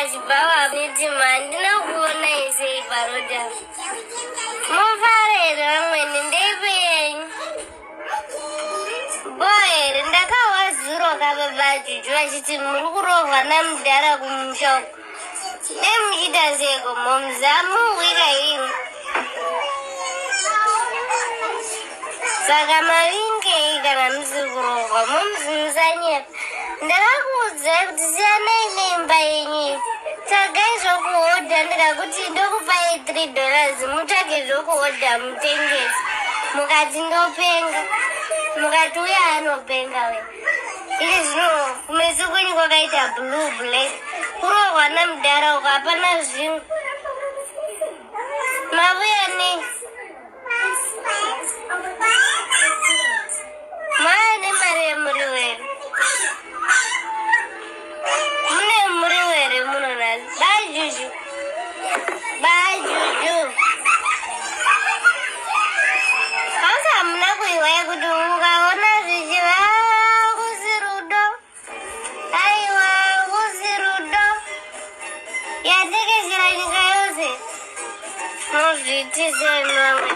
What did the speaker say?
pachibhawa mitima handina kuona isei paroda mofara here vamwene ndeipi yenyu bho here ndakahwa zuro kababa juju vachiti muri kurohwa namudhara kumusha uko nemuchiita seko momzamuwira imi saka mavingei kana musiri kurohwa momzi musanyepa ndakakuudzai kuti siyanai neimba yenyu iyi tsvagai zvokuhodha ndikakuti ndokupai 3 dollars mutsvage zvokuhodha mutengese mukati ndopenga mukati uya anopenga we Iri zvino kumeso kwenyu kwakaita blue black kurohwa namudhara uko hapana zvimwe mavuya nei mava nemari yemuriwo here mune muriwo here muno nhasi bajuju bajuju hausi hamuna kuiwa yekuti ukaona zvichiva kusi rudo aiwa kusi rudo yatekeshera nyika yose mozviitise vamwe.